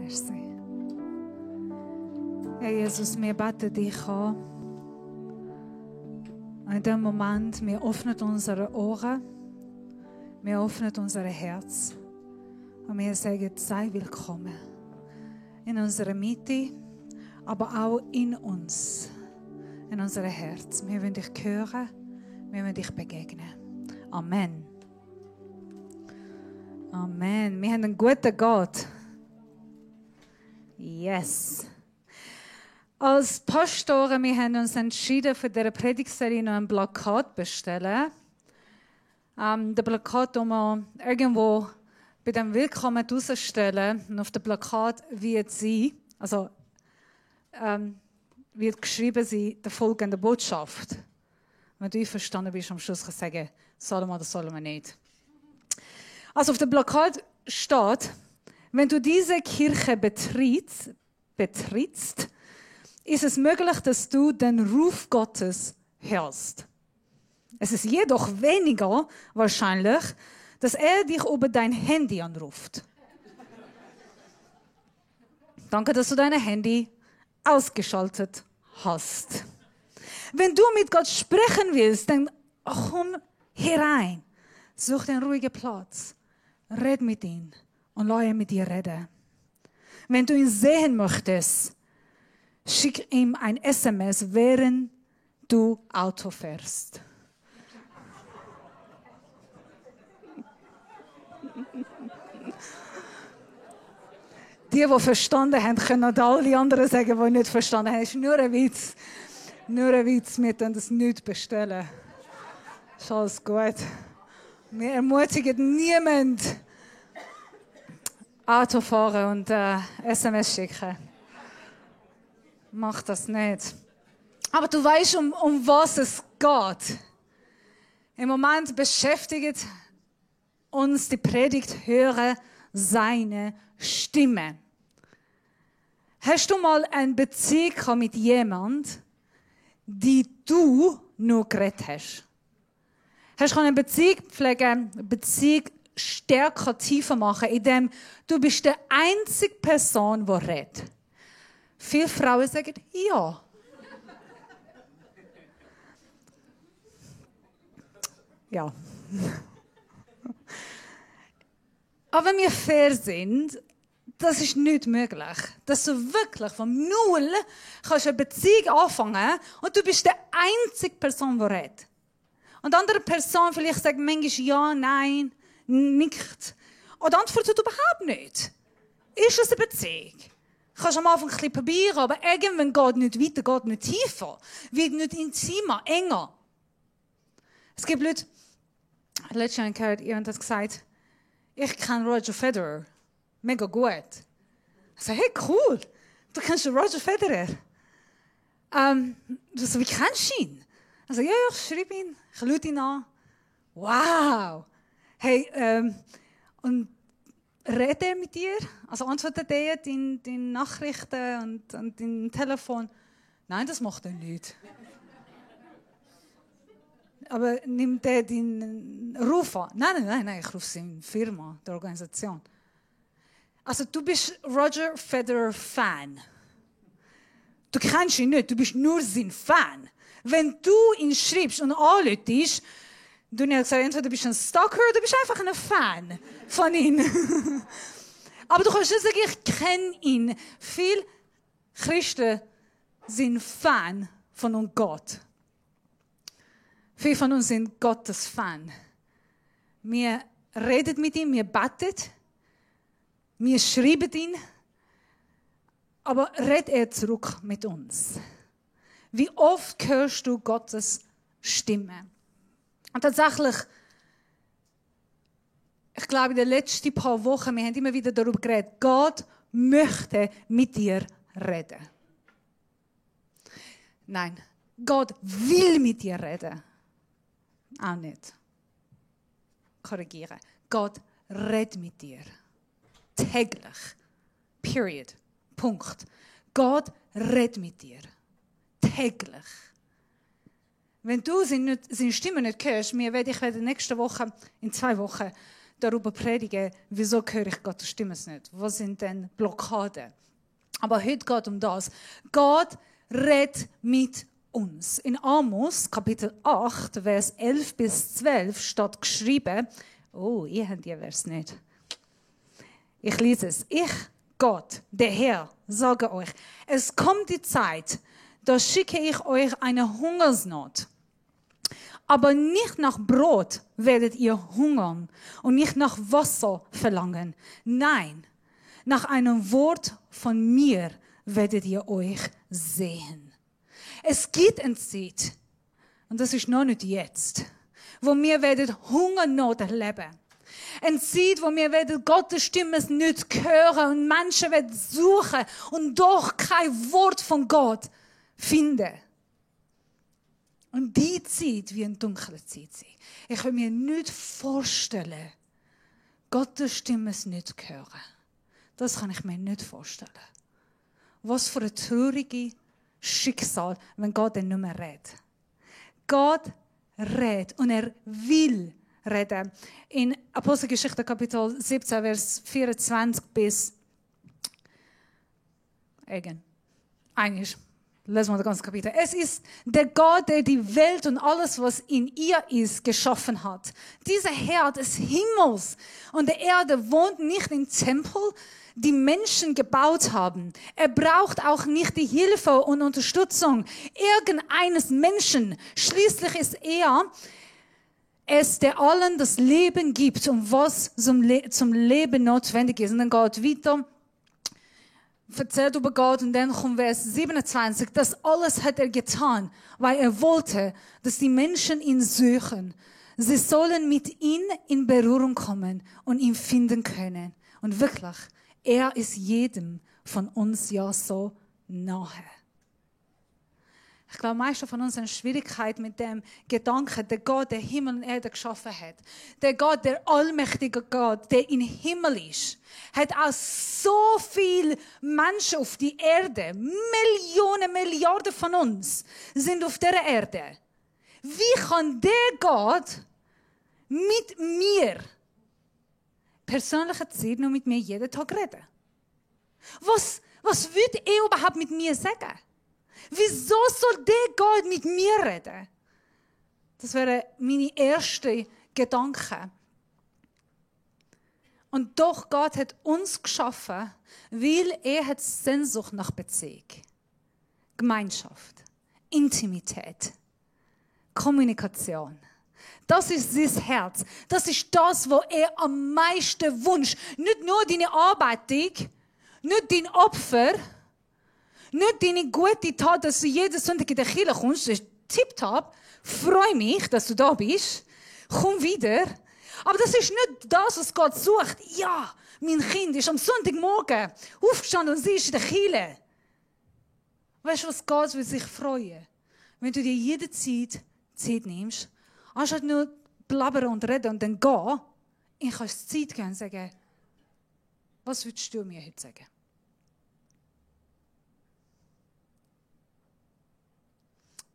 Merci. Herr Jesus, wir beten dich an. Und in dem Moment, wir öffnen unsere Ohren, wir öffnen unser Herz und wir sagen, sei willkommen. In unserer Mitte, aber auch in uns, in unserem Herz. Wir wollen dich hören, wir wollen dich begegnen. Amen. Amen. Wir haben einen guten Gott. Yes. Als Pastoren, wir haben uns entschieden, für diese Predigtserie noch ein Plakat zu bestellen. Der Plakat, den wir irgendwo bei dem Willkommen rausstellen. Und auf dem Plakat wird wird geschrieben sein, der folgende Botschaft. Wenn du einverstanden bist, am Schluss kannst du sagen, sollen wir oder sollen wir nicht. Also auf dem Plakat steht, wenn du diese Kirche betrittst, ist es möglich, dass du den Ruf Gottes hörst. Es ist jedoch weniger wahrscheinlich, dass er dich über dein Handy anruft. Danke, dass du dein Handy ausgeschaltet hast. Wenn du mit Gott sprechen willst, dann komm herein. Such den ruhigen Platz. Red mit ihm und lass ihn mit dir reden. Wenn du ihn sehen möchtest, schick ihm ein SMS, während du Auto fährst. Die verstanden haben, können alle anderen sagen, die nicht verstanden haben. Es ist nur ein Witz. Nur ein Witz, wir können das nicht bestellen. Ist alles gut. Wir ermutigen niemanden, Auto fahren und SMS schicken. Mach das nicht. Aber du weißt, um was es geht. Im Moment beschäftigt uns die Predigt, höre seine Stimme. Hast du mal eine Beziehung mit jemandem, die du nur geredet hast? Hast du eine Beziehung pflegen, eine Beziehung stärker, tiefer machen, indem du bist die einzige Person, die redet? Viele Frauen sagen, ja. Ja. Aber wenn wir fair sind, das ist nicht möglich. Dass du wirklich von null kannst eine Beziehung anfangen und du bist die einzige Person, die redet. Und die andere Person vielleicht sagt manchmal ja, nein, nicht. Oder antwortet überhaupt nicht. Ist das eine Beziehung? Du kannst am Anfang ein bisschen probieren, aber irgendwann geht nicht weiter, geht nicht tiefer, wird nicht intimer, enger. Es gibt Leute, letztens gehört, jemand hat gesagt, ich kenne Roger Federer. Mega gut. Ich sage, hey, cool. Du kennst Roger Federer. So, wie kennst du ihn? Also, ja, ich schreibe ihn, ich lade ihn an. Wow. Hey, und redet er mit dir? Also antwortet er deine Nachrichten und dein Telefon? Nein, das macht er nicht. Aber nimmt er den Ruf an? Nein, ich rufe seine Firma, die Organisation. Also du bist Roger Federer Fan. Du kennst ihn nicht, du bist nur sein Fan. Wenn du ihn schreibst und anrufst, du hast gesagt, entweder bist du ein Stalker oder du bist einfach ein Fan von ihm. Aber du kannst nicht sagen, ich kenne ihn. Viele Christen sind Fan von Gott. Viele von uns sind Gottes Fan. Wir reden mit ihm, wir beten, wir schreiben ihn, aber redet er zurück mit uns? Wie oft hörst du Gottes Stimme? Und tatsächlich, ich glaube, in den letzten paar Wochen, wir haben immer wieder darüber geredet, Gott möchte mit dir reden. Nein, Gott will mit dir reden. Auch nicht. Korrigieren. Gott redet mit dir. Täglich. Period. Punkt. Gott redet mit dir. Täglich. Wenn du seine Stimme nicht hörst, ich werde nächste Woche, in 2 Wochen, darüber predigen, wieso höre ich Gottes Stimme nicht? Was sind denn Blockaden? Aber heute geht es um das. Gott redet mit uns. In Amos, Kapitel 8, Vers 11 bis 12 steht geschrieben, oh, ihr habt die Vers nicht. Ich lese es. Ich, Gott, der Herr, sage euch, es kommt die Zeit, da schicke ich euch eine Hungersnot. Aber nicht nach Brot werdet ihr hungern und nicht nach Wasser verlangen. Nein, nach einem Wort von mir werdet ihr euch sehen. Es gibt eine Zeit, und das ist noch nicht jetzt, wo wir werden Hungernot erleben. Eine Zeit, wo wir werden Gottes Stimme nicht hören und Menschen werden suchen und doch kein Wort von Gott finden. Und die Zeit wird eine dunkle Zeit sein. Ich kann mir nicht vorstellen, Gottes Stimme nicht hören. Das kann ich mir nicht vorstellen. Was für ein trauriges Schicksal, wenn Gott dann nicht mehr redet. Gott redet und er will reden. In Apostelgeschichte Kapitel 17, Vers 24 bis eigentlich. Lesen wir das ganze Kapitel. Es ist der Gott, der die Welt und alles, was in ihr ist, geschaffen hat. Dieser Herr des Himmels und der Erde wohnt nicht im Tempel, die Menschen gebaut haben. Er braucht auch nicht die Hilfe und Unterstützung irgendeines Menschen. Schließlich ist er es, der allen das Leben gibt und was zum Leben notwendig ist. Und dann geht weiter, erzählt über Gott und dann kommt Vers 27. Das alles hat er getan, weil er wollte, dass die Menschen ihn suchen. Sie sollen mit ihm in Berührung kommen und ihn finden können. Und wirklich, er ist jedem von uns ja so nahe. Ich glaube, meisten von uns haben Schwierigkeit mit dem Gedanken, der Gott, der Himmel und Erde geschaffen hat. Der Gott, der allmächtige Gott, der im Himmel ist, hat auch so viele Menschen auf die Erde. Millionen, Milliarden von uns sind auf der Erde. Wie kann der Gott mit mir persönliche Zeit nur mit mir jeden Tag reden? Was würde er überhaupt mit mir sagen? Wieso soll der Gott mit mir reden? Das wäre meine erste Gedanke. Und doch, Gott hat uns geschaffen, weil er hat Sehnsucht nach Beziehung, Gemeinschaft, Intimität, Kommunikation. Das ist sein Herz. Das ist das, was er am meisten wünscht. Nicht nur deine Arbeitung, nicht dein Opfer, nicht deine gute Tat, dass du jeden Sonntag in der Kirche kommst. Das ist tipptopp. Freue mich, dass du da bist. Komm wieder. Aber das ist nicht das, was Gott sucht. Ja, mein Kind ist am Sonntagmorgen aufgestanden und sie ist in der Kirche. Weißt du, was Gott will sich freuen? Wenn du dir jede Zeit nimmst, anstatt nur blabbern und reden und dann gehen, ich kann Zeit gehen und sagen, was würdest du mir heute sagen?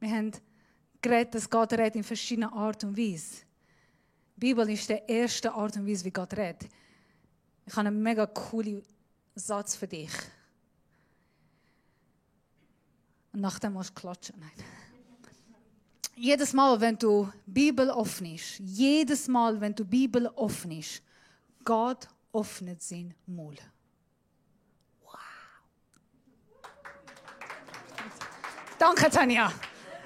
Wir haben geredet, dass Gott redet in verschiedenen Art und Weise. Die Bibel ist die erste Art und Weise, wie Gott redet. Ich habe einen mega coolen Satz für dich. Und nachdem musst du klatschen. Nein. Jedes Mal, wenn du Bibel öffnest, Gott öffnet seinen Mund. Wow. Danke, Tanja.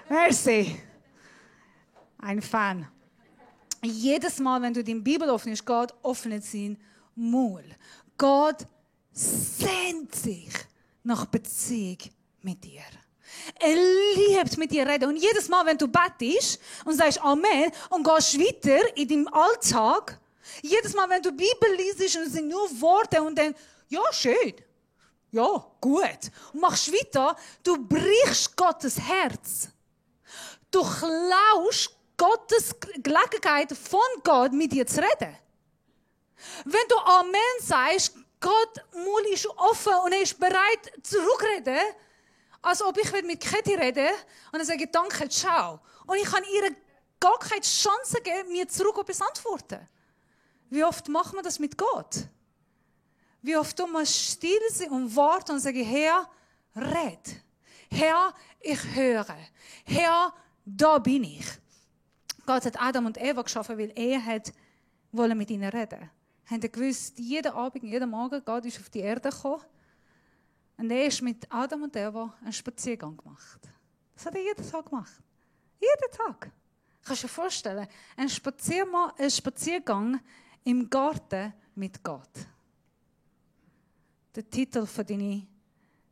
Merci. Ein Fan. Jedes Mal, wenn du die Bibel öffnest, Gott öffnet seinen Mund. Gott sehnt sich nach Beziehung mit dir. Er liebt mit dir reden. Und jedes Mal, wenn du betest und sagst Amen und gehst weiter in deinem Alltag, jedes Mal, wenn du die Bibel liest und es sind nur Worte und dann, ja, schön, ja, gut, und machst weiter, du brichst Gottes Herz. Du klaust Gottes Gelegenheit von Gott, mit dir zu reden. Wenn du Amen sagst, Gott Mund ist offen und er ist bereit zurückreden, als ob ich mit Katie rede und dann sage, danke, ciao. Und ich kann ihr gar keine Chance geben, mir zurück etwas antworten. Wie oft machen wir das mit Gott? Wie oft tun wir still sein und warten und sagen, Herr, red. Herr, ich höre. Herr, da bin ich. Gott hat Adam und Eva geschaffen, weil wollte mit ihnen reden. Haben sie gewusst, jeden Abend, jeden Morgen, Gott ist auf die Erde gekommen. Und er ist mit Adam und Eva einen Spaziergang gemacht. Das hat er jeden Tag gemacht. Jeden Tag. Kannst du dir vorstellen, ein Spaziergang im Garten mit Gott. Der Titel für dein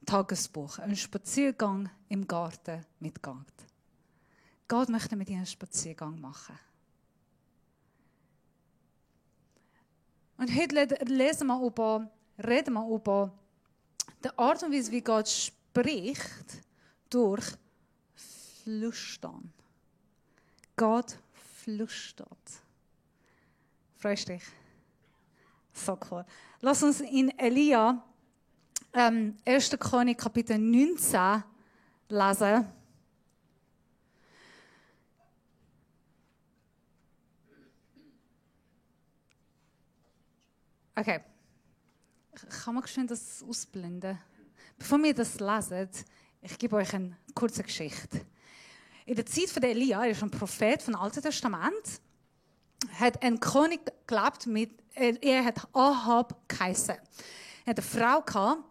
Tagesbuch. Ein Spaziergang im Garten mit Gott. Gott möchte mit dir einen Spaziergang machen. Und heute reden wir über die Art und Weise, wie Gott spricht, durch Flüstern. Gott flüstert. Freust du dich? So cool. Lass uns in Elia 1. Chronik Kapitel 19 lesen. Okay. Kann man schön das ausblenden? Bevor wir das lesen, ich gebe euch eine kurze Geschichte. In der Zeit von Elia, er ist ein Prophet vom Alten Testament, hat ein König gelebt, er hat Ahab geheißen. Er hat eine Frau gehabt,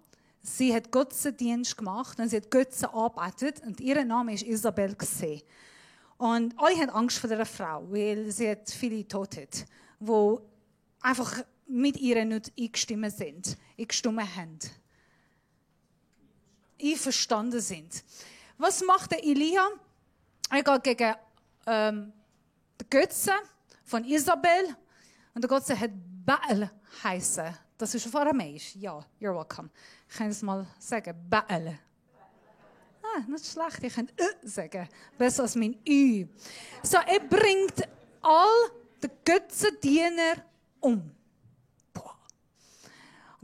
sie hat Götzendienst gemacht und sie hat Götzen arbeitet und ihr Name ist Isabel gesehen. Und alle haben Angst vor dieser Frau, weil sie hat viele Tote, die einfach mit ihr nicht eingestimmt sind, einverstanden sind. Was macht der Elia? Er geht gegen die Götze von Isabel und der Götze hat Baal heißen. Das ist auf Aramäisch. Ja, you're welcome. Ich kann es mal sagen. Baal. Nicht schlecht. Ich kann sagen. Besser als mein Ü. So, er bringt all die Götzendiener um.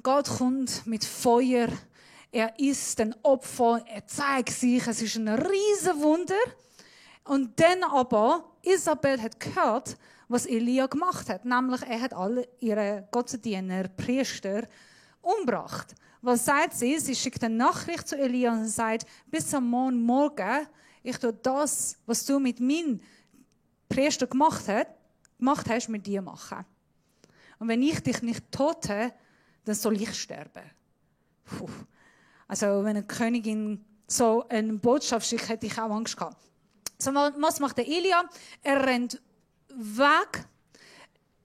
Gott kommt mit Feuer. Er isst ein Opfer. Er zeigt sich. Es ist ein riesen Wunder. Und dann aber, Isabel hat gehört, was Elia gemacht hat. Nämlich, er hat alle ihre Götzendiener, Priester, umgebracht. Was sagt sie? Sie schickt eine Nachricht zu Elia und sagt, bis am Morgen, ich tue das, was du mit meinem Priester gemacht hast, mit dir machen. Und wenn ich dich nicht tote, dann soll ich sterben. Puh. Also, wenn eine Königin so eine Botschaft schickt, hätte ich auch Angst gehabt. So, was macht der Elia? Er rennt weg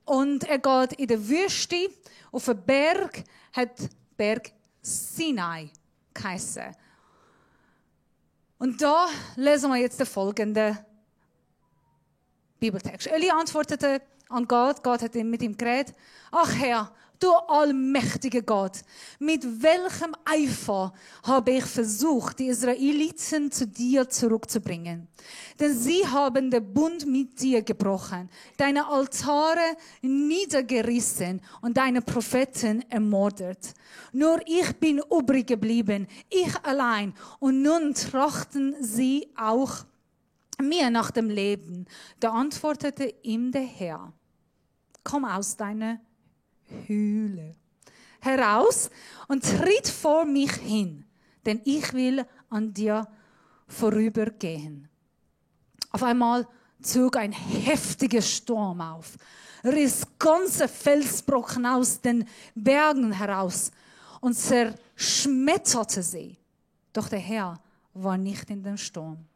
und er geht in der Wüste auf einen Berg, hat Berg Sinai geheißen. Und da lesen wir jetzt den folgenden Bibeltext. Elia antwortete an Gott, Gott hat mit ihm geredet, ach Herr, du allmächtiger Gott, mit welchem Eifer habe ich versucht, die Israeliten zu dir zurückzubringen? Denn sie haben den Bund mit dir gebrochen, deine Altare niedergerissen und deine Propheten ermordet. Nur ich bin übrig geblieben, ich allein, und nun trachten sie auch mir nach dem Leben. Da antwortete ihm der Herr, komm aus deiner Höhle heraus und tritt vor mich hin, denn ich will an dir vorübergehen. Auf einmal zog ein heftiger Sturm auf, riss ganze Felsbrocken aus den Bergen heraus und zerschmetterte sie. Doch der Herr war nicht in dem Sturm.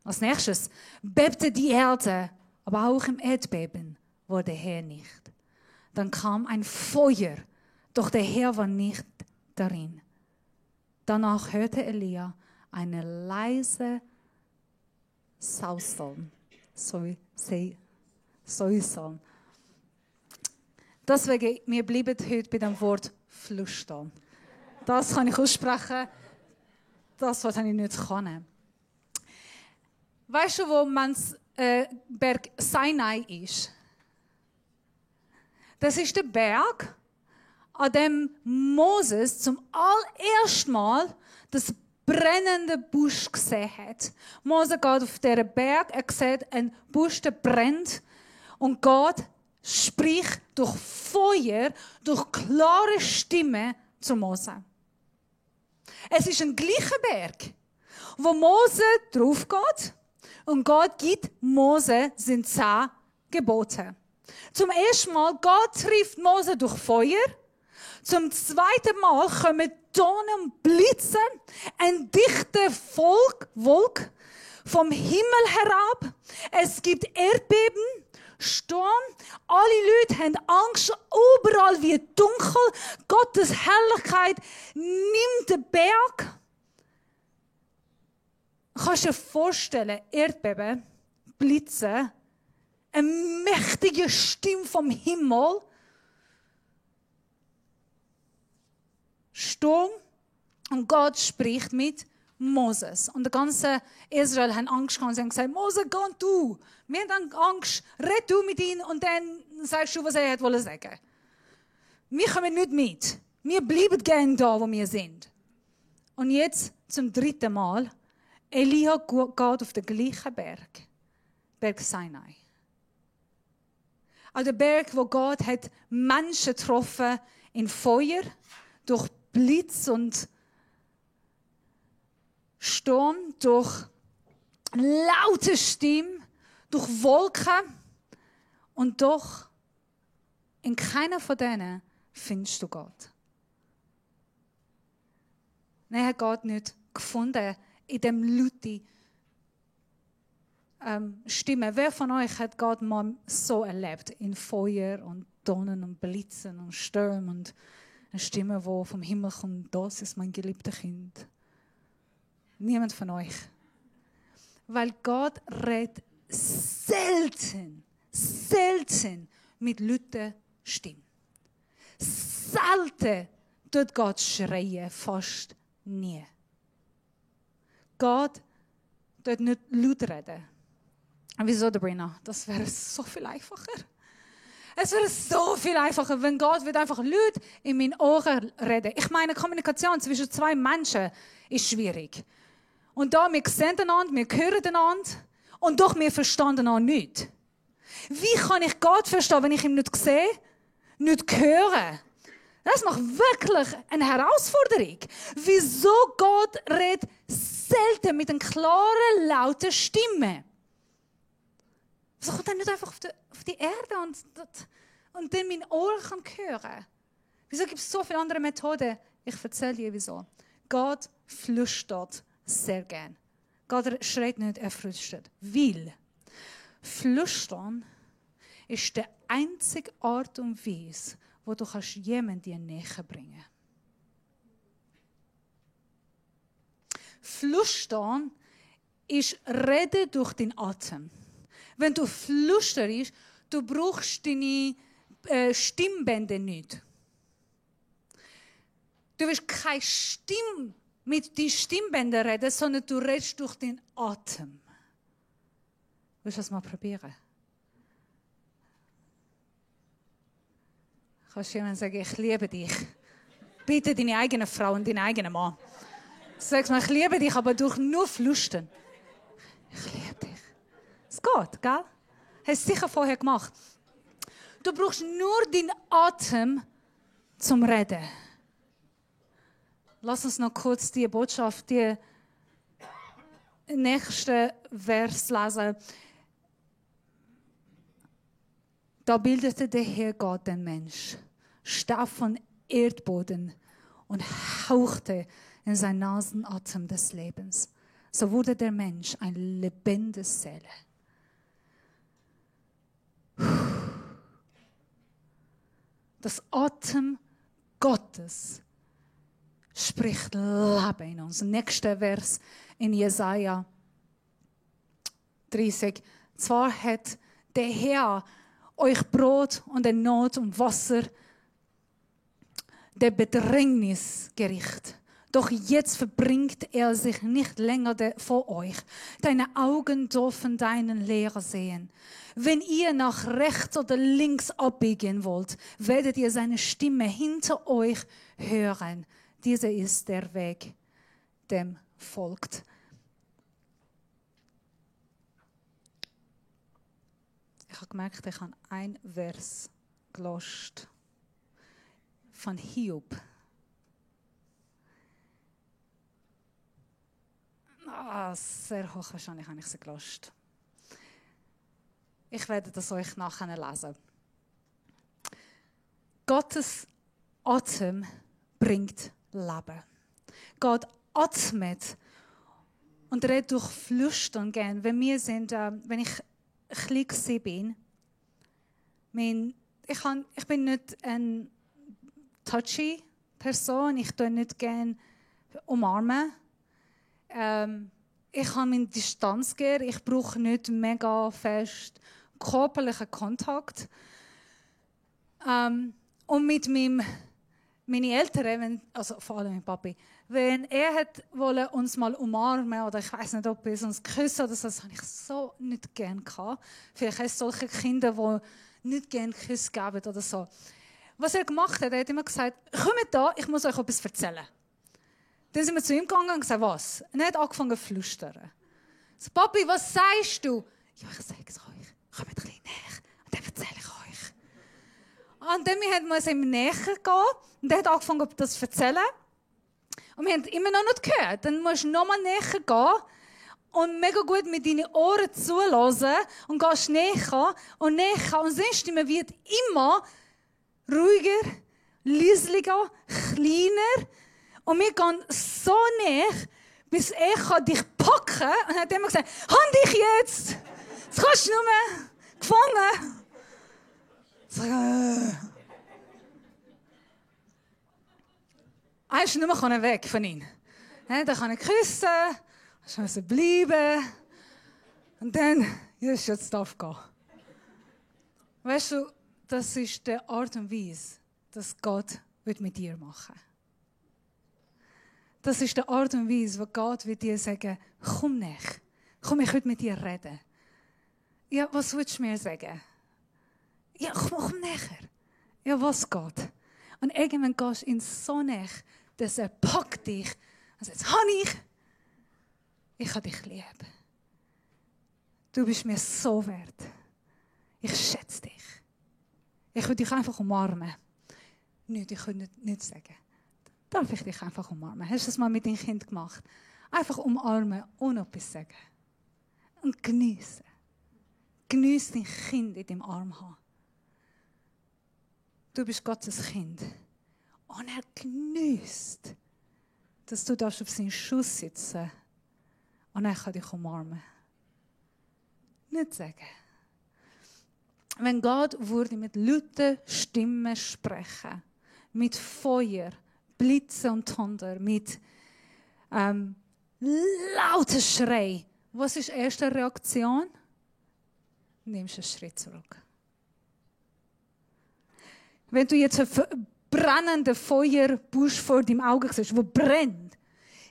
Als nächstes bebte die Erde, aber auch im Erdbeben war der Herr nicht. Dann kam ein Feuer, doch der Herr war nicht darin. Danach hörte Elia eine leise Säuseln. Deswegen, wir bleiben heute bei dem Wort flüstern. Das kann ich aussprechen, das was ich nicht kann. Weißt du, wo Berg Sinai ist? Das ist der Berg, an dem Moses zum allerersten Mal das brennende Busch gesehen hat. Mose geht auf diesen Berg, er sieht einen Busch, der brennt, und Gott spricht durch Feuer, durch klare Stimme zu Mose. Es ist ein gleicher Berg, wo Mose drauf geht und Gott gibt Mose seine 10 Gebote. Zum ersten Mal, Gott trifft Mose durch Feuer. Zum zweiten Mal kommen Donner und Blitze, ein dichter Wolke vom Himmel herab. Es gibt Erdbeben, Sturm. Alle Leute haben Angst. Überall wird dunkel. Gottes Herrlichkeit nimmt den Berg. Kannst du dir vorstellen, Erdbeben, Blitze, eine mächtige Stimme vom Himmel, Sturm, und Gott spricht mit Moses. Und der ganze Israel hat Angst gehabt und sie haben gesagt, Mose, geh du. Wir haben Angst, red du mit ihm und dann sagst du, was er wollte sagen. Wir kommen nicht mit. Wir bleiben gerne da, wo wir sind. Und jetzt zum 3. Mal, Elia geht auf den gleichen Berg, Berg Sinai. An der Berg, wo Gott hat Menschen getroffen in Feuer, durch Blitz und Sturm, durch laute Stimme, durch Wolken. Und doch, in keiner von denen findest du Gott. Nein, er hat Gott nicht gefunden in dem lauten Stimme. Wer von euch hat Gott mal so erlebt? In Feuer und Donner und Blitzen und Stürmen und eine Stimme, die vom Himmel kommt, das ist mein geliebtes Kind. Niemand von euch. Weil Gott redet selten mit lauter Stimme. Selten tut Gott schreien, fast nie. Gott tut nicht laut reden. Und wieso, Sabrina? Das wäre so viel einfacher. Es wäre so viel einfacher, wenn Gott einfach laut in meinen Ohren reden. Ich meine, Kommunikation zwischen 2 Menschen ist schwierig. Und da, wir sehen einander, wir hören einander und doch wir verstehen einander nicht. Wie kann ich Gott verstehen, wenn ich ihn nicht sehe, nicht höre? Das macht wirklich eine Herausforderung. Wieso Gott redet selten mit einer klaren, lauten Stimme? Wieso kommt er nicht einfach auf die Erde und dann mein Ohr kann hören? Wieso gibt es so viele andere Methoden? Ich erzähle dir wieso. Gott flüstert sehr gern. Gott schreit nicht, er flüstert. Weil Flüstern ist die einzige Art und Weise, wo du jemanden dir näher bringen kannst. Flüstern ist Reden durch den Atem. Wenn du flüsterst, du brauchst deine Stimmbänder nicht. Du willst keine Stimme mit den Stimmbändern reden, sondern du redest durch den Atem. Willst du das mal probieren? Kannst du jemandem sagen, ich liebe dich? Bitte deine eigene Frau und deinen eigenen Mann. Sag mal, ich liebe dich, aber durch nur Flüstern. Ich liebe dich. Es geht, gell? Hast du sicher vorher gemacht. Du brauchst nur deinen Atem zum Reden. Lass uns noch kurz die Botschaft, die nächste Vers lesen. Da bildete der Herr Gott den Mensch, stach von Erdboden und hauchte in seinen Nasenatem des Lebens. So wurde der Mensch eine lebende Seele. Das Atem Gottes spricht Leben in uns. Nächster Vers in Jesaja 30. Zwar hat der Herr euch Brot und der Not und Wasser der Bedrängnis gerichtet. Doch jetzt verbringt er sich nicht länger vor euch. Deine Augen dürfen deinen Lehrer sehen. Wenn ihr nach rechts oder links abbiegen wollt, werdet ihr seine Stimme hinter euch hören. Dieser ist der Weg, dem folgt. Ich habe gemerkt, ich habe einen Vers gelesen von Hiob. Sehr hochwahrscheinlich habe ich sie gelesen. Ich werde das euch nachher lesen. Gottes Atem bringt Leben. Gott atmet und redet durch Flüstern gern. Wenn ich klein bin, ich bin nicht eine touchy Person, ich tue nicht gerne umarmen. Ich habe meine Distanz gern, ich brauche nicht mega fest körperlichen Kontakt. Und mit meinen Eltern, also vor allem mein Papi, wenn er wollte uns mal umarmen oder ich weiß nicht, ob er uns küssen oder so, das habe ich so nicht gern gehabt. Vielleicht hast du solche Kinder, die nicht gerne Küsse geben oder so. Was er gemacht hat, er hat immer gesagt, kommt da, ich muss euch etwas erzählen. Dann sind wir zu ihm gegangen und gesagt, was? Und er hat angefangen zu flüstern. So, Papi, was sagst du? Ja, ich sage es euch. Kommt ein bisschen näher und dann erzähle ich euch. Und dann mussten wir ihm näher gehen und er hat angefangen, das zu erzählen. Und wir haben immer noch nicht gehört. Dann musst du nochmal näher gehen und mega gut mit deinen Ohren zulassen und gehst näher und näher. Und seine Stimme wird immer ruhiger, leislicher, kleiner. Und wir gehen so näher, bis er dich packen kann. Und er hat immer gesagt, «Hand dich jetzt! Jetzt kannst du nur mehr gefangen!» So, Er ist nicht mehr weg von ihm. Dann kann er küssen, dann muss er bleiben. Und dann, ist jetzt darf gehen. Weißt du, das ist die Art und Weise, dass Gott mit dir machen will. Das ist die Art und Weise, wo Gott wird dir sagen, komm näher. Komm, ich will mit dir reden. Ja, was willst du mir sagen? Ja, komm näher. Ja, was geht? Und irgendwann gehst du ihn so näher, dass er packt dich und sagt, ich habe dich lieb. Du bist mir so wert. Ich schätze dich. Ich will dich einfach umarmen. Nicht, ich will nicht sagen. Darf ich dich einfach umarmen? Hast du das mal mit deinem Kind gemacht? Einfach umarmen, ohne etwas zu sagen. Und geniessen. Geniess dein Kind in deinem Arm haben. Du bist Gottes Kind. Und er geniesst, dass du auf seinen Schoß sitzen darfst. Und er kann dich umarmen. Nicht sagen. Wenn Gott würde mit lauten Stimmen sprechen, mit Feuer, Blitze und Thunder, mit lauten Schrei, was ist die erste Reaktion? Nimmst einen Schritt zurück. Wenn du jetzt einen brennenden Feuerbusch vor deinem Auge siehst, der brennt,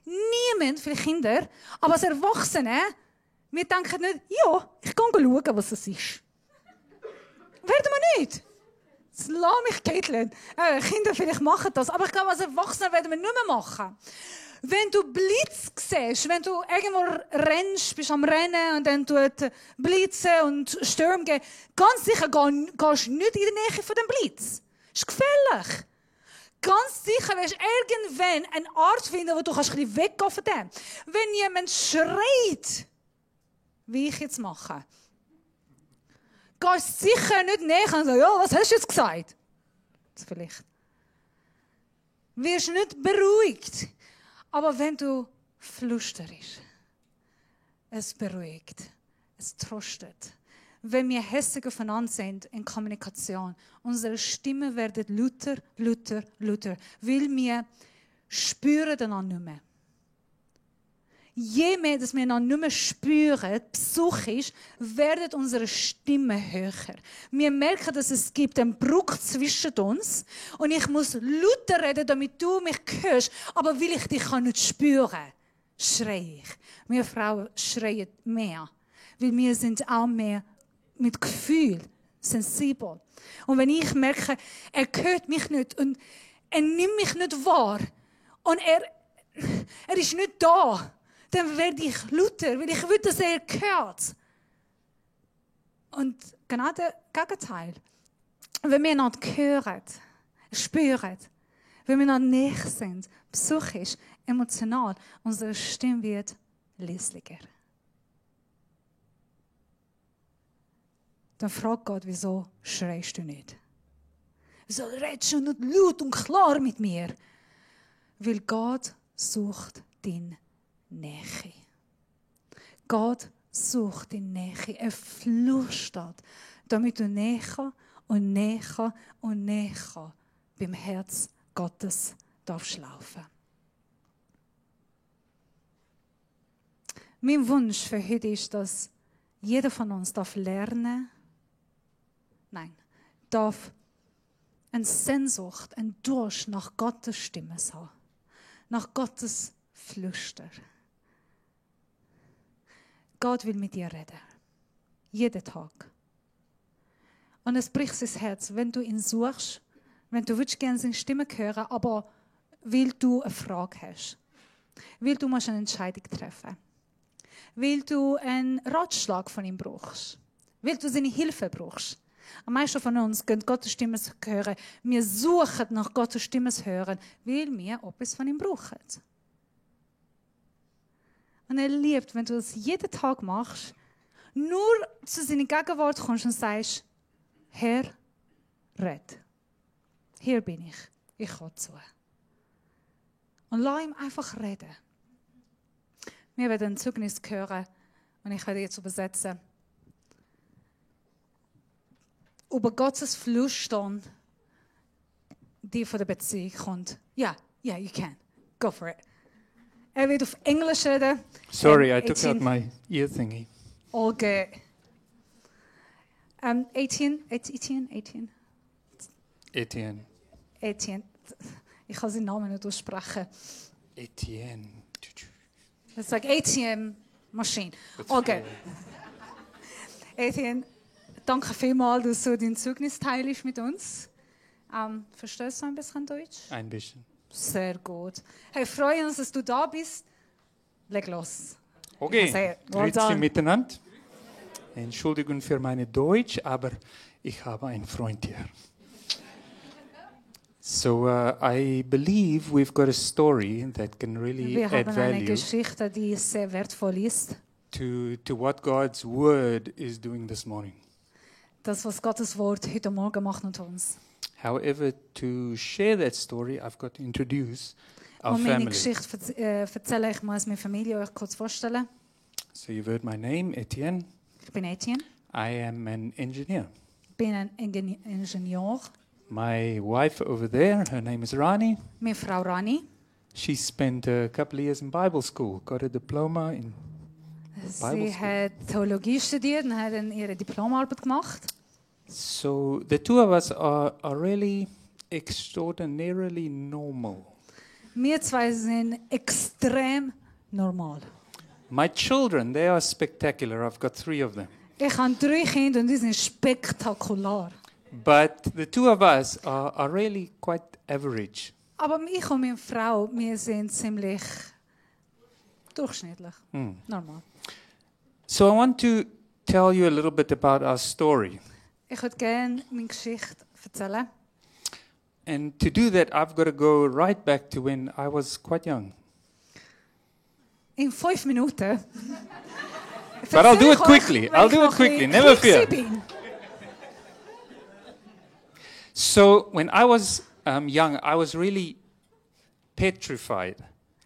niemand, viele Kinder, aber als Erwachsene, wir denken nicht, ja, ich kann schauen, was es ist. Werden wir nicht. Das lass mich kitteln. Kinder vielleicht machen das, aber ich glaube, als Erwachsene werden wir nicht mehr machen. Wenn du Blitz siehst, wenn du irgendwo rennst, bist am Rennen und dann tut Blitze und Stürme gehen, ganz sicher gehst du nicht in die Nähe von dem Blitz. Das ist gefährlich. Ganz sicher wirst du irgendwann eine Art finden, wo du ein bisschen weggehen von dem. Wenn jemand schreit, wie ich jetzt mache, gehst du sicher nicht näher und sagst, ja, was hast du jetzt gesagt? Das vielleicht. Wirst du nicht beruhigt. Aber wenn du flüsterst, es beruhigt, es tröstet. Wenn wir hässig aufeinander sind in Kommunikation, unsere Stimmen werden lauter, lauter, lauter, weil wir spüren dann nicht mehr. Je mehr, dass wir dann nicht mehr spüren, psychisch, werden unsere Stimmen höher. Wir merken, dass es gibt einen Bruch zwischen uns und ich muss lauter reden, damit du mich hörst, aber weil ich dich nicht spüren kann, schreie ich. Wir Frauen schreien mehr, weil wir sind auch mehr mit Gefühl sensibel. Und wenn ich merke, er hört mich nicht und er nimmt mich nicht wahr und er ist nicht da, dann werde ich lauter, weil ich will, dass er hört. Und genau das Gegenteil. Wenn wir einander hören, spüren, wenn wir einander näher sind, psychisch, emotional, unsere Stimme wird leislicher. Dann fragt Gott, wieso schreist du nicht? Wieso redest du nicht laut und klar mit mir? Weil Gott sucht deine Nähe. Gott sucht deine Nähe. Er flüstert, damit du näher und näher und näher beim Herz Gottes darfst laufen. Mein Wunsch für heute ist, dass jeder von uns darf eine Sehnsucht, einen Durst nach Gottes Stimme haben. Nach Gottes Flüster. Gott will mit dir reden. Jeden Tag. Und es bricht sein Herz, wenn du ihn suchst, wenn du gerne seine Stimme hören, aber weil du eine Frage hast. Weil du eine Entscheidung treffen musst. Weil du einen Ratschlag von ihm brauchst. Weil du seine Hilfe brauchst. Am meisten von uns können Gottes Stimme hören. Wir suchen nach Gottes Stimme hören, weil wir etwas von ihm brauchen. Und er liebt, wenn du das jeden Tag machst, nur zu seiner Gegenwart kommst und sagst, Herr, red. Hier bin ich. Ich komme zu. Und lass ihm einfach reden. Wir werden ein Zeugnis hören und ich werde jetzt übersetzen. Über Gottes Flüstern, die von der Beziehung kommt. Yeah, you can. Go for it. Er wird auf Englisch reden. Sorry, I took out my ear thingy. All good. 18. Etienne. Etienne. Ich kann seinen Namen nicht aussprechen. Etienne. Das ist like ATM Machine. Okay. Etienne, danke vielmals, dass du dein Zeugnis teilst mit uns. Verstehst du ein bisschen Deutsch? Ein bisschen. Sehr gut. Hey, freuen uns, dass du da bist. Leg los. Okay, grüezi miteinander. Entschuldigung für meine Deutsch, aber ich habe einen Freund hier. So I believe we've got a story that can really Wir add haben eine value Geschichte, die sehr wertvoll ist. to what God's word is doing this morning. Das, was Gottes Wort heute Morgen macht mit uns. However, to share that story, I've got to introduce our Und meine family. Geschichte erzähle ich muss meine Familie euch kurz vorstellen. So you've heard my name, Etienne. Ich bin Etienne, I am an engineer. bin ein Ingenieur. My wife over there, her name is Rani. Meine Frau Rani. She spent a couple of years in Bible school, got a diploma in Bible Sie school. hat Theologie studiert und hat dann ihre Diplomarbeit gemacht. So the two of us are really extraordinarily normal. Wir zwei sind extrem normal. My children, they are spectacular. I've got 3 of them. Ich habe 3 Kinder und die sind spektakulär. But the two of us are really quite average. Aber ich und meine Frau, wir sind ziemlich durchschnittlich. Normal. So I want to tell you a little bit about our story. Ich würde gerne meine Geschichte erzählen. And to do that, I've got to go right back to when I was quite young. In 5 Minuten. But I'll do it Erzähl quickly. euch, I'll wenn do ich it quickly. noch Never ein fear. bisschen bin. So when I was young, I was really petrified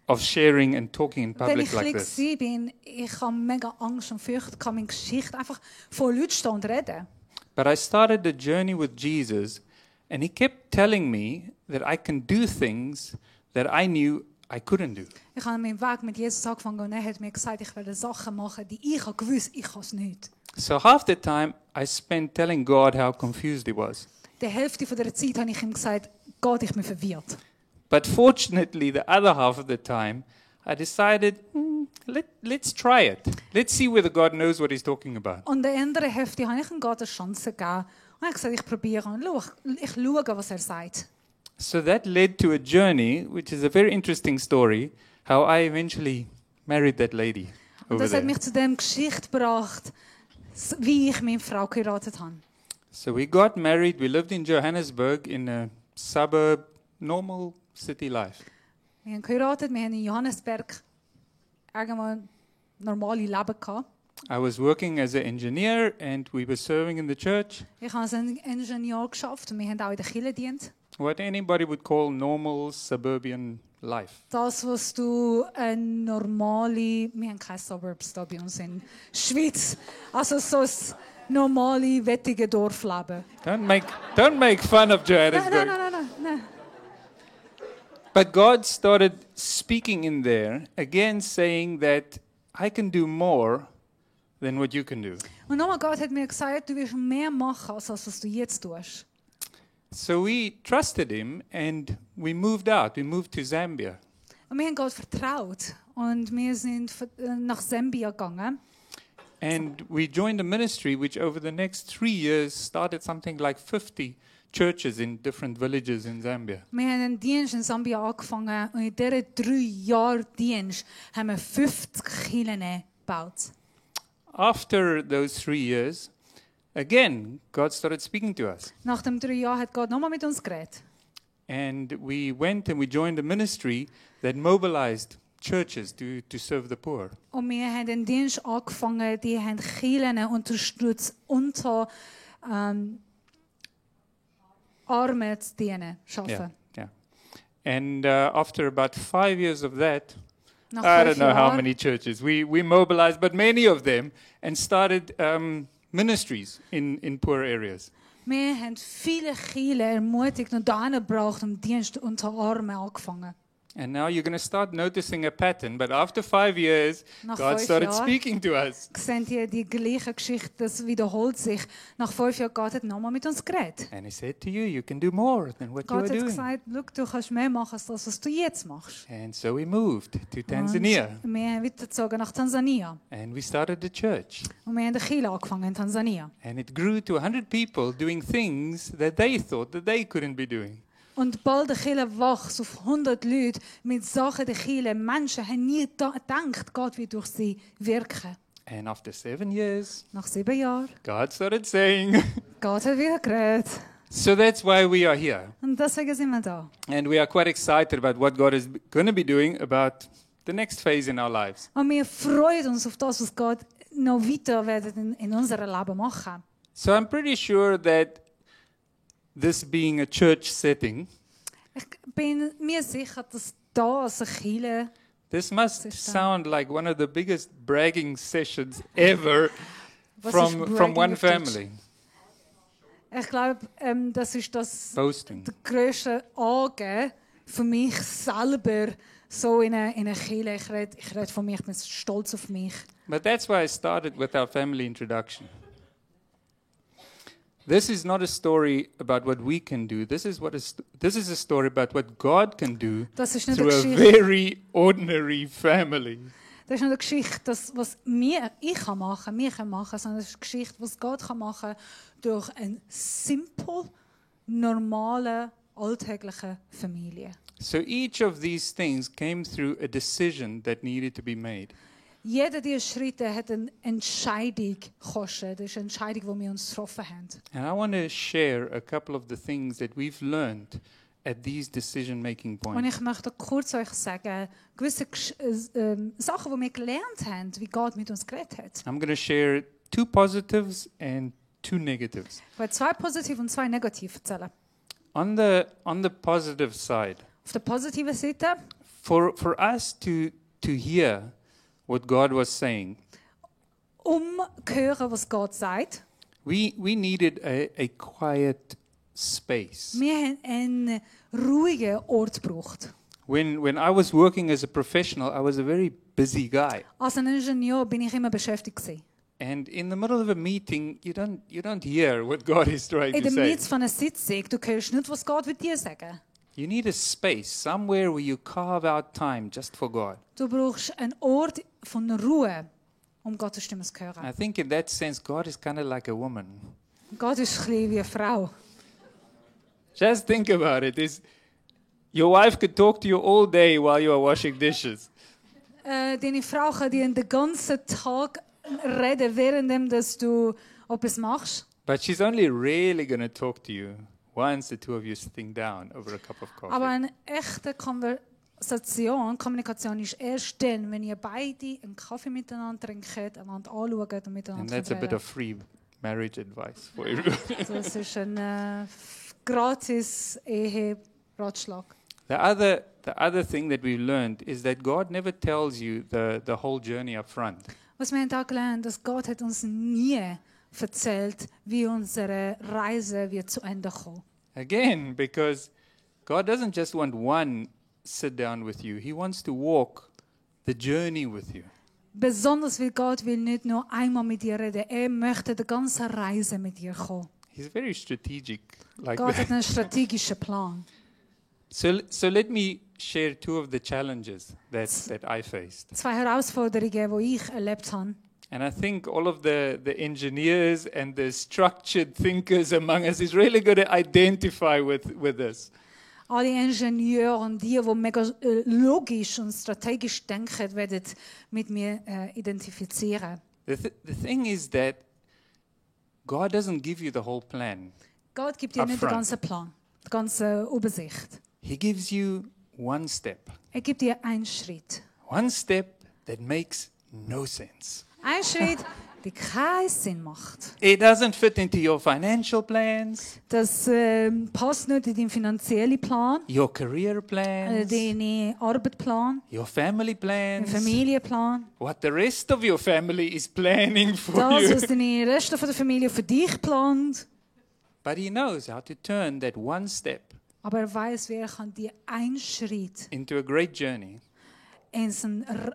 of sharing and talking in Wenn public ich like klein this. war, ich habe mega Angst und Furcht, kann meine Geschichte einfach vor Leuten stehen und reden. But I started the journey with Jesus, and he kept telling me that I can do things that I knew I couldn't do. Ich habe meinen Weg mit Jesus angefangen und er hat mir gesagt, ich werde Sachen machen, die ich gewusst habe, ich kann es nicht. So half the time I spent telling God how confused he was. Die Hälfte von der Zeit habe ich ihm gesagt, Gott, ich bin verwirrt. But fortunately, the other half of the time, I decided, let's try it. Let's see whether God knows what he's talking about. Und der andere Hälfte habe ich ihm Gott eine Chance gegeben. Und er hat gesagt, ich probiere und ich schaue, was er sagt. So that led to a journey, which is a very interesting story, how I eventually married that lady Und over das hat there. mich zu dem Geschichte gebracht. wie ich meine Frau geheiratet habe. So we got married. We lived in Johannesburg in a suburb, normal city life. Wir haben geheiratet, wir haben in Johannesburg irgendwann normale Leben gehabt. I was working as an engineer and we were serving in the church. Ich habe als Ingenieur geschafft und wir haben auch in der Kirche gedient. What anybody would call normal suburban life. Das, was du eine normale, wir haben keine Suburbs da bei uns in der Schweiz, also so ein normale, wettige Dorfleben. Don't make fun of Johannesburg. Nein. But God started speaking in there, again saying that I can do more than what you can do. Und nochmal, Gott hat mir gesagt, du wirst mehr machen, als das, was du jetzt tust. So we trusted him and we moved out. We moved to Zambia. Und wir haben Gott vertraut und wir sind nach Sambia gegangen. And we joined a ministry which over the next 3 years started something like 50 churches in different villages in Zambia. Wir haben einen Dienst in Sambia angefangen und in diesen 3 Jahren Dienst haben wir 50 Kirchen gebaut. After those 3 years, again, God started speaking to us. Nach den 3 Jahren hat Gott nochmal mit uns geredet. And we went and we joined a ministry that mobilized churches to serve the poor. Und wir haben einen Dienst angefangen, die haben Kirchen unterstützt, unter Armen zu dienen, arbeiten. Yeah. And after about 5 years of that, Nach I 5 don't know how Jahren many churches, we mobilized, but many of them, and started ministries in poor areas. wir haben viele Kirchen ermutigt und dahin gebracht und Dienst unter Armen angefangen. And now you're going to start noticing a pattern, but after 5 years, Nach God 5 started Jahren speaking to us. Seht ihr die gleiche Geschichte, das wiederholt sich. Nach 5 Jahren Gott hat nochmal mit uns geredet. And he said to you, you can do more than what you Gott are hat doing. gesagt, schau, du kannst mehr machen als das, was du jetzt machst. And so we moved to Tanzania, Und wir haben weitergezogen nach Tansania. and we started the church. Und wir haben eine Kirche angefangen in Tansania. And it grew to 100 people doing things that they thought that they couldn't be doing. Und bald der Kirche wächst auf 100 Leute mit Sachen der Kirche. Menschen haben nie gedacht, Gott wird durch sie wirken. And after 7 years, Nach 7 Jahren, God started saying, Gott hat wieder geredet. so that's why we are here. Und deswegen sind wir da. And we are quite excited about what God is going to be doing about the next phase in our lives. Und wir freuen uns auf das, was Gott noch weiter werden in unserem Leben machen. So I'm pretty sure that this being a church setting, Ich bin mir sicher, dass da als eine Kirche, this must Sister. sound like one of the biggest bragging sessions ever Was from ist bragging one auf Deutsch? family. ich glaube, das ist das Boasting. der grösste Angeben für mich selber, so in eine Kirche. Ich rede von mir, ich bin stolz auf mich. But that's why I started with our family introduction. This is not a story about what we can do. This is a story about what God can do Das ist nicht through eine a Geschichte, very ordinary family. das ist nicht eine Geschichte, das, was ich kann machen, wir können machen, sondern das ist eine Geschichte, was Gott kann machen durch eine simple, normale, alltägliche Familie. So each of these things came through a decision that needed to be made. Jeder dieser Schritte hat eine Entscheidung gekostet. Das ist eine Entscheidung, die wir uns getroffen haben. And I want to share a couple of the things that we've learned at these decision-making Und points. ich möchte kurz euch sagen, gewisse Sachen, die wir gelernt haben, wie Gott mit uns geredet hat. I'm going to share 2 positives and 2 negatives. Ich werde 2 positiv und 2 negativ erzählen. On the positive side, Auf der positiven Seite, for us to hear what God was saying, zu hören, was Gott sagt. we needed a quiet space. Wir haben einen ruhigen Ort gebraucht. When I was working as a professional, I was a very busy guy. Als ein Ingenieur bin ich immer beschäftigt gewesen. And in the middle of a meeting, you don't hear what God is trying In to der say. Mitte von einer Sitzung, du hörst nicht, was Gott wird dir sagen. You need a space, somewhere where you carve out time just for God. Du brauchst einen Ort von Ruhe, um Gottes Stimme zu hören. I think in that sense, God is kind of like a woman. Gott ist ein bisschen wie eine Frau. Just think about it. Your wife could talk to you all day while you are washing dishes. Deine Frau kann dir den ganzen Tag reden, währenddem dass du etwas machst. But she's only really going to talk to you once the two of you sitting down over a cup of coffee. Aber eine echte Kommunikation ist erst dann, wenn ihr beide einen Kaffee miteinander trinkt, einander anschaut und And miteinander that's a bit reden. of free marriage advice for everyone. Das ist ein gratis Ehe-Ratschlag. The other thing that we've learned is that God never tells you the whole journey up front. Was wir haben da gelernt, dass Gott hat uns nie erzählt, wie unsere Reise wird zu Ende kommen. Again, because God doesn't just want one sit down with you. He wants to walk the journey with you. Besonders weil Gott will nicht nur einmal mit dir reden, er möchte die ganze Reise mit dir kommen. He's very strategic like Gott that. hat einen strategischen Plan. So let me share two of the challenges that I faced. 2 Herausforderungen, die ich erlebt habe. And I think all of the engineers and the structured thinkers among us is really going to identify with this. Alle Ingenieure und die mega logisch und strategisch denken, werden mit mir identifizieren. The thing is that God doesn't give you the whole plan. Gott gibt dir nicht den Upfront. ganzen Plan, die ganze Übersicht. He gives you one step. Er gibt dir einen Schritt. One step that makes no sense. Ein Schritt, der keinen Sinn macht. It doesn't fit into your financial plans, Das passt nicht in deinen finanziellen Plan, your career plans, deinen Arbeitsplan, your family deinen plans, Familienplan. what the rest of your family is planning for Das, you. was deine Reste von der Familie für dich plant. But He knows how to turn that one step Aber er weiß, wer kann dir einen Schritt into a great journey, in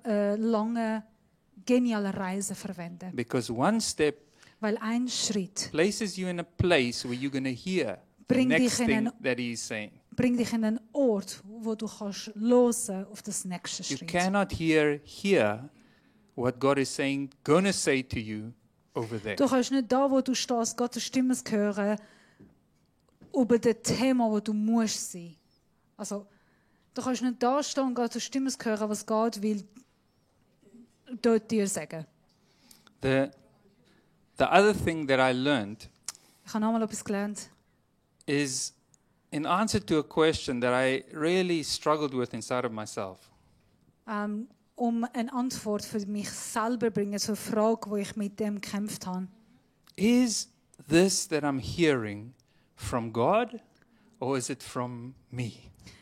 eine lange, geniale Reise verwenden. because one step Weil ein Schritt places you in a place where you're going to hear the Bring next dich in thing een- that He's saying. bringt dich in einen Ort, wo du kannst hören auf das nächste You Schritt. cannot hear what God is saying, going to say to you over there. Du kannst nicht da, wo du stehst, Gottes Stimme hören über das Thema, wo du musst sein. Also, du kannst nicht da stehen und Gottes Stimme hören, was Gott will dort dir sagen. The other thing that I learned Ich habe nochmal etwas gelernt. is in answer to a question that I really struggled with inside of myself. Eine Antwort für mich selber bringen, so eine Frage, wo ich mit dem gekämpft habe. Is this that I'm hearing from God or is it from me?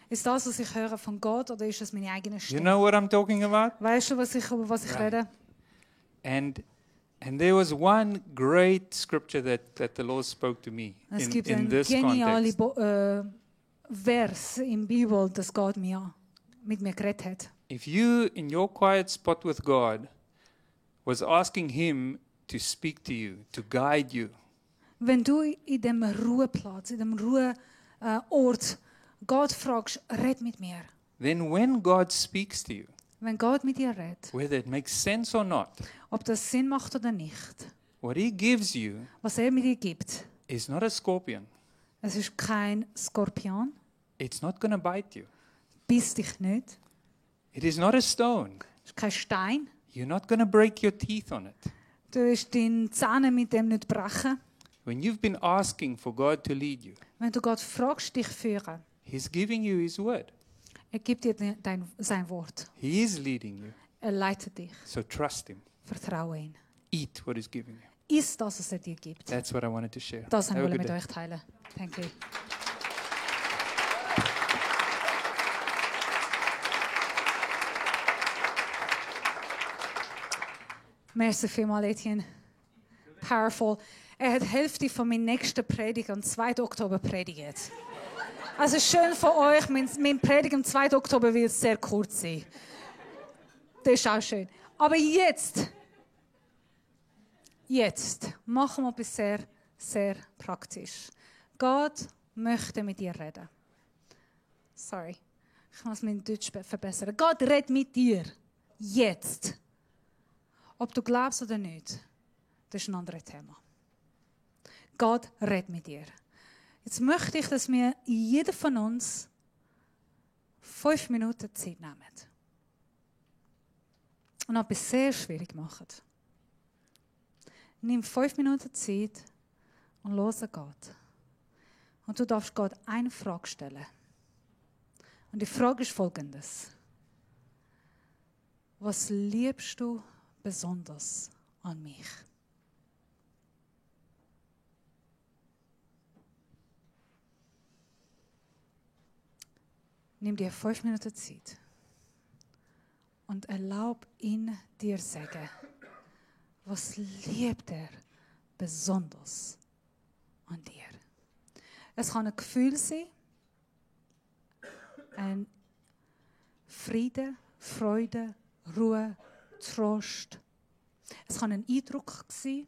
Ist das, was ich höre, von Gott oder ist es meine eigene You Stimme? know what I'm talking about? Weißt du, über was ich Right. rede? And there was one great scripture that the Lord spoke to me Es in gibt einen this genialen context. Vers in der Bibel, das Gott mit mir geredet hat. If you, in your quiet spot with God, was asking Him to speak to you, to guide you, Wenn du in dem Ruheplatz, in dem Ruheort Gott fragst, red mit mir. then when God speaks to you, Wenn Gott mit dir redet, whether it makes sense or not, ob das Sinn macht oder nicht, what He gives you was er mir dir gibt, is not a scorpion. es ist kein Skorpion, It's not going to bite you. beißt dich nicht, It is not a stone. es ist kein Stein, You're not going to break your teeth on it. du wirst deine Zähne mit dem nicht brechen. When you've been asking for God to lead you, Wenn du Gott fragst, dich führen, He's giving you His word. er gibt dir sein Wort. He is leading you. Er leitet dich. So trust Him. Vertraue ihn. Eat what He's giving you. Iss das, was er dir gibt. That's what I wanted to share. Das Have a wollen wir good mit day. euch teilen. Thank you. Merci vielmals, Etienne. Powerful. Er hat die Hälfte von meiner nächsten Predigt am 2. Oktober predigt. Also schön von euch, mein Predigt am 2. Oktober wird sehr kurz sein. Das ist auch schön. Aber jetzt machen wir etwas sehr, sehr praktisch. Gott möchte mit dir reden. Sorry, ich muss mein Deutsch verbessern. Gott redet mit dir. Jetzt. Ob du glaubst oder nicht, das ist ein anderes Thema. Gott redet mit dir. Jetzt möchte ich, dass wir jeder von uns 5 Minuten Zeit nehmen. Und etwas sehr schwierig machen. Nimm 5 Minuten Zeit und höre Gott. Und du darfst Gott eine Frage stellen. Und die Frage ist folgendes. Was liebst du besonders an mich? Nimm dir 5 Minuten Zeit und erlaub ihn dir sagen, was liebt er besonders an dir? Es kann ein Gefühl sein, ein Friede, Freude, Ruhe, Trost. Es kann ein Eindruck sein,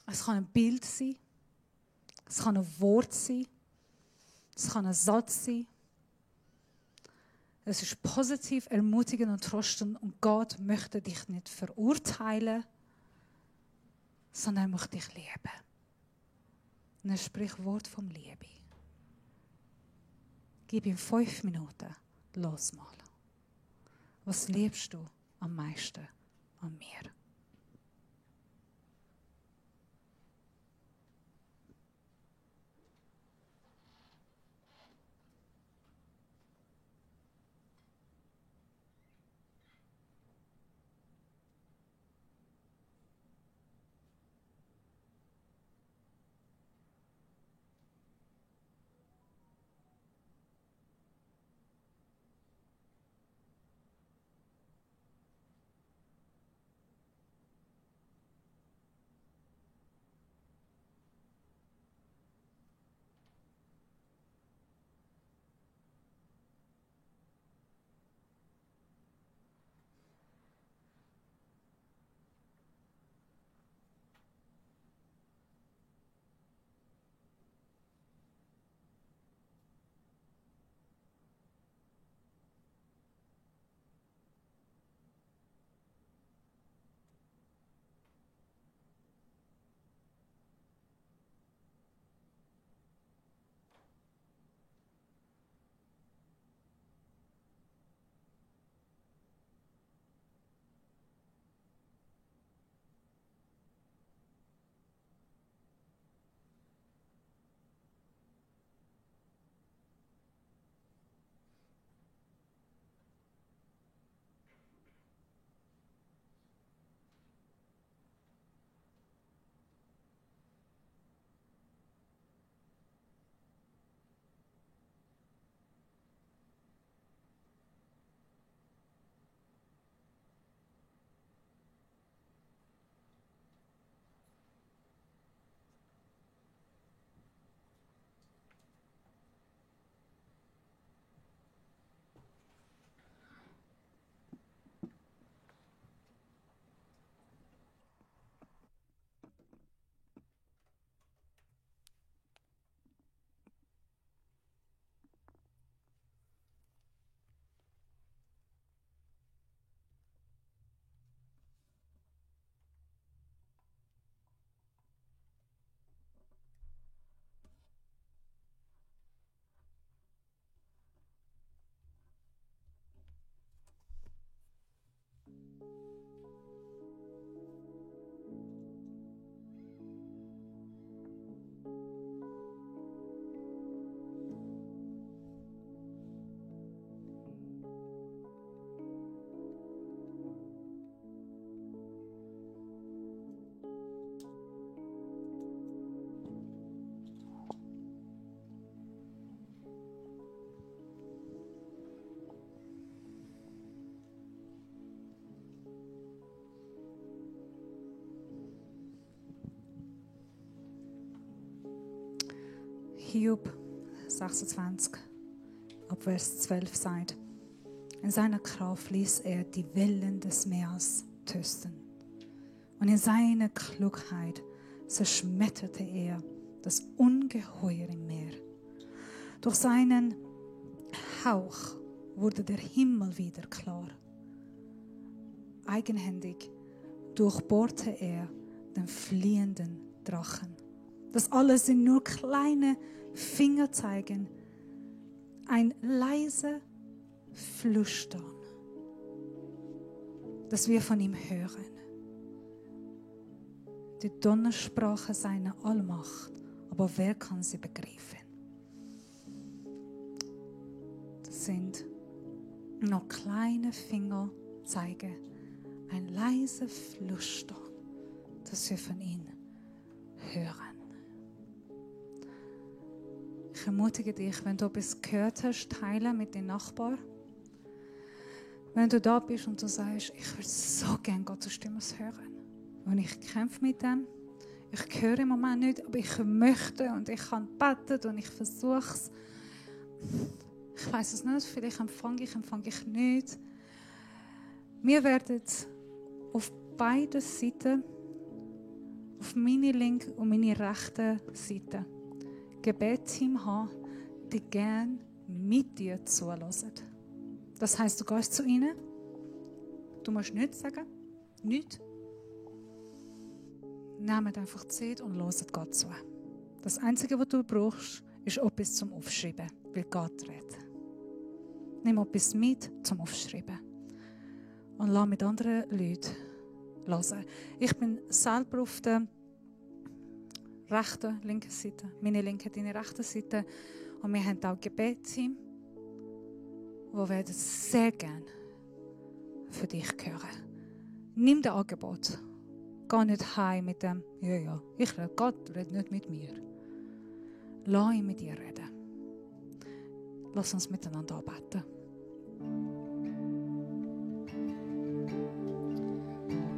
es kann ein Bild sein, es kann ein Wort sein, es kann ein Satz sein. Es ist positiv, ermutigend und tröstend und Gott möchte dich nicht verurteilen, sondern er möchte dich lieben. Und er spricht Wort vom Liebe. Gib ihm 5 Minuten, los mal. Was liebst du am meisten an mir? Hiob 26, ab Vers 12 sagt, in seiner Kraft ließ er die Wellen des Meeres tösten. Und in seiner Klugheit zerschmetterte er das Ungeheuer im Meer. Durch seinen Hauch wurde der Himmel wieder klar. Eigenhändig durchbohrte er den fliehenden Drachen. Das alles sind nur kleine Fingerzeigen, ein leiser Flüstern, das wir von ihm hören. die Donnersprache seiner Allmacht. Aber wer kann sie begreifen? Das sind noch kleine Finger zeigen, ein leises Flüstern, das wir von ihm hören. Ich ermutige dich, wenn du etwas gehört hast, teile mit den Nachbarn. Wenn du da bist und du sagst, ich würde so gerne Gottes Stimme hören. Und ich kämpfe mit dem. Ich höre im Moment nicht, aber ich möchte und ich kann beten und ich versuche es. Ich weiß es nicht, vielleicht empfange ich nicht. Wir werden auf beiden Seiten, auf meine linke und meine rechte Seite, Gebetsteam haben, die gerne mit dir zuhören. Das heisst, du gehst zu ihnen, du musst nichts sagen, nichts. Nehmt einfach Zeit und hört Gott zu. Das Einzige, was du brauchst, ist etwas zum Aufschreiben, weil Gott redet. Nimm etwas mit zum Aufschreiben und lass mit anderen Leuten hören. Ich bin selber auf der rechten, linken Seite, meine linke, deine rechte Seite, und wir haben auch Gebetsteam, die werden sehr gerne für dich hören. Nimm das Angebot. Geh nicht heim mit dem, Gott redet nicht mit mir. Lass ihn mit dir reden. Lass uns miteinander anbeten.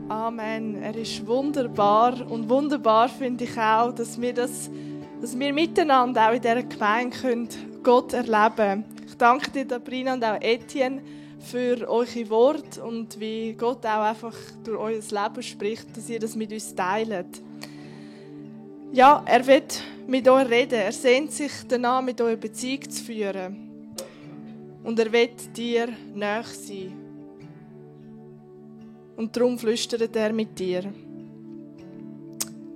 Amen. Er ist wunderbar. Und wunderbar finde ich auch, dass wir miteinander auch in dieser Gemeinde Gott erleben können. Ich danke dir, Sabrina und auch Etienne, für eure Worte und wie Gott auch einfach durch euer Leben spricht, dass ihr das mit uns teilt. Ja, er will mit euch reden. Er sehnt sich danach, mit euch eine Beziehung zu führen. Und er will dir nahe sein. Und darum flüstert er mit dir.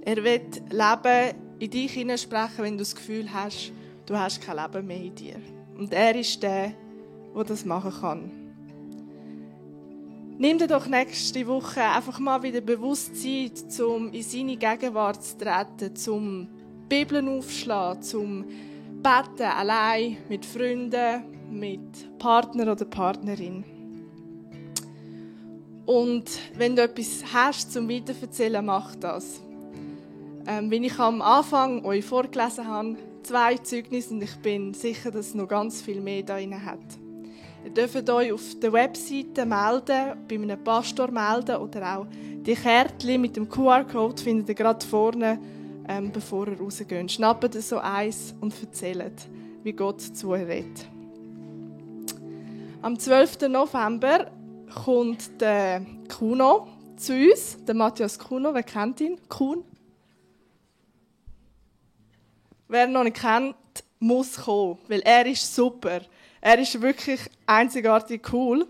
Er will Leben in dich hineinsprechen, wenn du das Gefühl hast, du hast kein Leben mehr in dir. Und er ist der das machen kann. Nimm dir doch nächste Woche einfach mal wieder bewusst Zeit, um in seine Gegenwart zu treten, zum Bibeln aufschlagen, zum Beten allein, mit Freunden, mit Partner oder Partnerin. Und wenn du etwas hast zum Weiterverzählen, mach das. Wenn ich am Anfang euch vorgelesen habe, 2 Zeugnisse, und ich bin sicher, dass es noch ganz viel mehr da drin hat. Ihr dürft euch auf der Webseite melden, bei einem Pastor melden oder auch die Kärtchen mit dem QR-Code findet ihr gerade vorne, bevor ihr rausgeht. Schnappt so eins und erzählt, wie Gott zu euch redet. Am 12. November kommt der Kuno zu uns, der Matthias Kuno. Wer kennt ihn? Kuhn? Wer ihn noch nicht kennt, muss kommen, weil er ist super. Er ist wirklich einzigartig cool.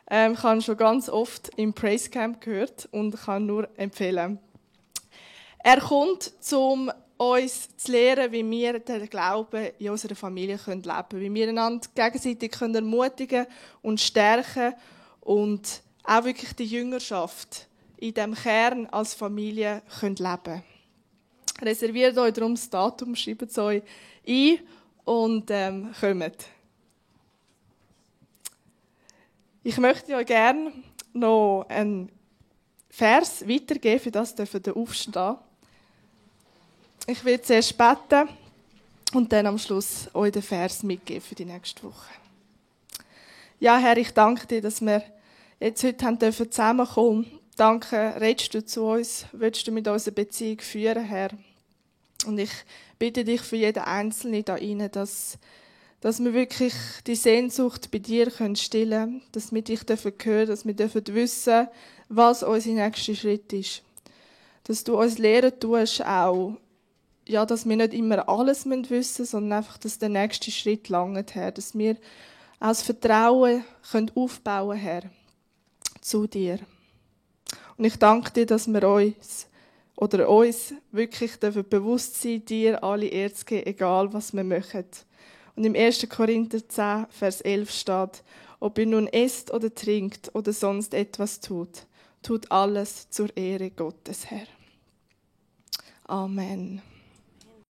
Ich habe ihn schon ganz oft im Praise Camp gehört und kann nur empfehlen. Er kommt, um uns zu lehren, wie wir den Glauben in unserer Familie leben können. Wie wir einander gegenseitig ermutigen und stärken und auch wirklich die Jüngerschaft in diesem Kern als Familie leben können. Reserviert euch darum das Datum, schreibt es euch ein und kommt. Ich möchte euch gerne noch einen Vers weitergeben, für das dürft ihr aufstehen. Ich werde zuerst beten und dann am Schluss euch den Vers mitgeben für die nächste Woche. Ja, Herr, ich danke dir, dass wir jetzt heute zusammenkommen dürfen. Danke, redest du zu uns, willst du mit uns eine Beziehung führen, Herr. Und ich bitte dich für jeden Einzelnen da rein, dass wir wirklich die Sehnsucht bei dir stillen können, dass wir dich hören dürfen, dass wir wissen, was unser nächster Schritt ist. Dass du uns lehren tust auch, ja, dass wir nicht immer alles wissen müssen, sondern einfach, dass der nächste Schritt langt, Herr. Dass wir aus Vertrauen aufbauen können, Herr, zu dir. Und ich danke dir, dass wir uns wirklich bewusst sein, dir alle Ehre zu geben, egal was wir machen. Und im 1. Korinther 10, Vers 11 steht, ob ihr nun esst oder trinkt oder sonst etwas tut alles zur Ehre Gottes, Herr. Amen.